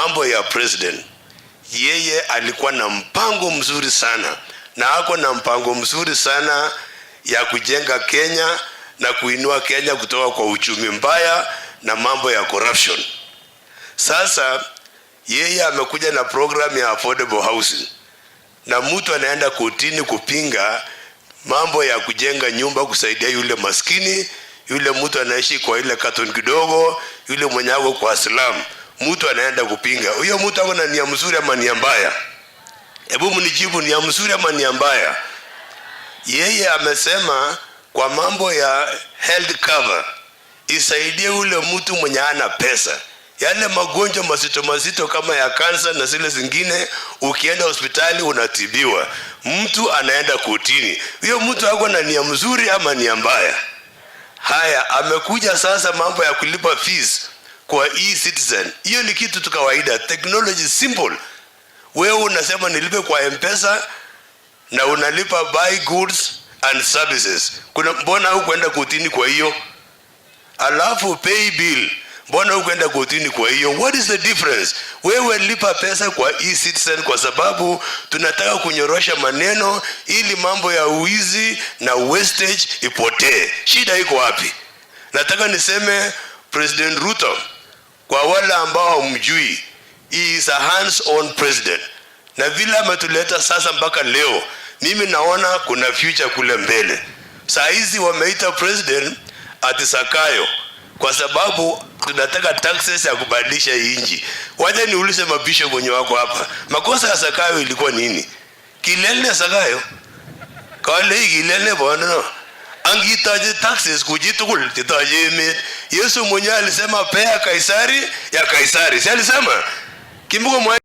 Mambo ya president, yeye alikuwa na mpango mzuri sana na ako na mpango mzuri sana ya kujenga Kenya na kuinua Kenya kutoka kwa uchumi mbaya na mambo ya corruption. Sasa yeye amekuja na program ya affordable housing, na mtu anaenda kotini kupinga mambo ya kujenga nyumba kusaidia yule maskini, yule mtu anaishi kwa ile carton kidogo, yule mwenye ako kwa slum. Mtu anaenda kupinga huyo mtu, ako na nia mzuri ama nia mbaya? Hebu mnijibu, nia mzuri ama nia mbaya? Yeye amesema kwa mambo ya health cover isaidie ule mtu mwenye hana pesa, yale magonjwa mazito mazito kama ya kansa na zile zingine, ukienda hospitali unatibiwa. Mtu anaenda kotini, huyo mtu ako na nia mzuri ama nia mbaya? Haya, amekuja sasa mambo ya kulipa fees kwa e-Citizen. Hiyo ni kitu tu kawaida, technology simple. Wewe unasema nilipe kwa M-Pesa na unalipa buy goods and services. Kuna mbona hukwenda kotini kwa hiyo? Alafu pay bill, mbona hukwenda kotini kwa hiyo? What is the difference? Wewe lipa pesa kwa e-Citizen kwa sababu tunataka kunyorosha maneno ili mambo ya uwizi na wastage ipotee. Shida iko wapi? Nataka niseme President Ruto, kwa wale ambao hamjui, he is a hands-on president, na vile ametuleta sasa mpaka leo, mimi naona kuna future kule mbele. Saa hizi wameita president ati Zakayo kwa sababu tunataka taxes ya kubadilisha hii nchi. Wacha niulize mabishop wenye wako hapa, makosa ya Zakayo ilikuwa nini? Kilele Zakayo kale kilele bwana angitaje taxes kujitukul titaje emet. Yesu mwenyewe alisema pea Kaisari ya Kaisari, si alisema kimbuko mwa